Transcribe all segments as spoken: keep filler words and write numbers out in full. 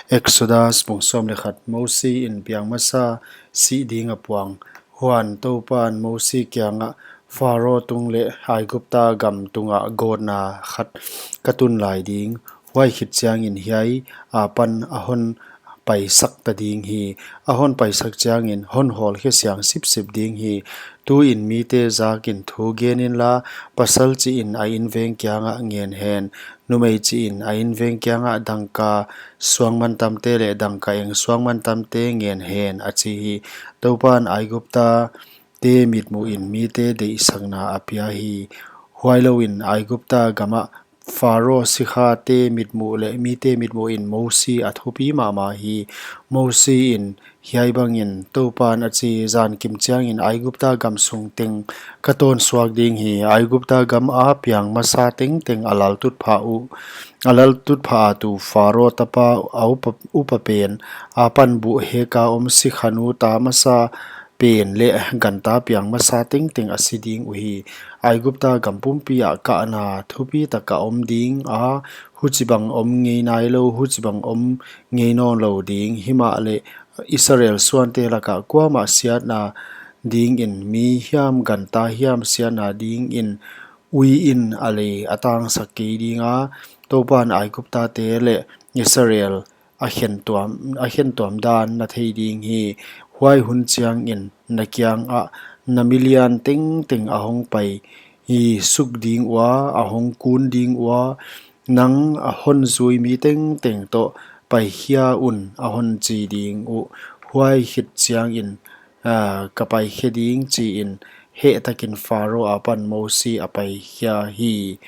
Exodus bung sawm leh khat. Mosi in piang masa sih ding a puang. Huan Toupan Mosi kiangah, Pharo tung leh Aigupta gam tungah gawtna khat ka tun lai ding. Huai khit chiangin hiai apan a hon paisak ta ding hi. A hon paisak chiangin hon hawlkhe siang sipsip ding hi. Tuin mite zakin thu gen inla, pasal chiin a inveng kiangah ngen hen, numei chiin a inveng kiangah dangka suangmantamte leh dangka eng suangmantamte ngen hen, a chi hi. Toupan Aigupta te mitmuhin mite deihsakna a pia hi. Huailouin Aigupta gamah Pharo sikhate mitmuh leh mite mitmuhin Mosi a thupi mahmah hi. Mosi in, Hiai bangin Toupan a chi, Zankim chiangin Aigupta gam sung teng ka tawn suak ding hi. Aigupta gam a piang masa tengteng a laltutphah uh, a laltutphah a tu Pharo tapa a upa, upa pen, apan buh heka om sikhanu ta masa pen leh ganta piang masa tengteng a si ding uhi. Aigupta gam pumpi ah kahna thupi taka om ding a, huchibang om ngei nailou, huchibang om ngei nawnlou ding. Himahleh Israel suante laka kuamah siatna dingin, mi hiam ganta hiam siatna dingin, uiin a lei a tangsak kei ding a, Toupan Aigupta te leh Israel a khentuam, a khentuam dan na thei ding hi. Huai hun chiangin na kiangah na milian tengteng a hong pai hi suk ding ua, a hong kun ding ua, nang a hon zui mi tengteng toh paikhia un, a hon chi ding uh. Huai khit chiangin, ah, ka paikhia ding, chiin hehtakin Pharo apan Mosi a paikhia hi.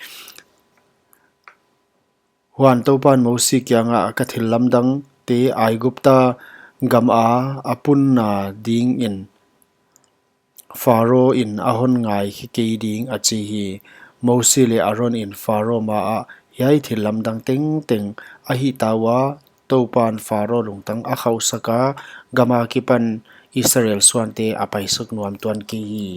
Huan Toupan Mosi kiangah, Ka thillamdangte Aigupta gama a punna dingin Pharo in a hon ngaikhe kei ding, a chi hi. Mosi leh Aron in Pharo maah hiai thillamdang tengteng a hihta ua, Toupan Pharo lungtang a khauhsaka, gam akipan Israel suante a paisak nuam tuan kei hi.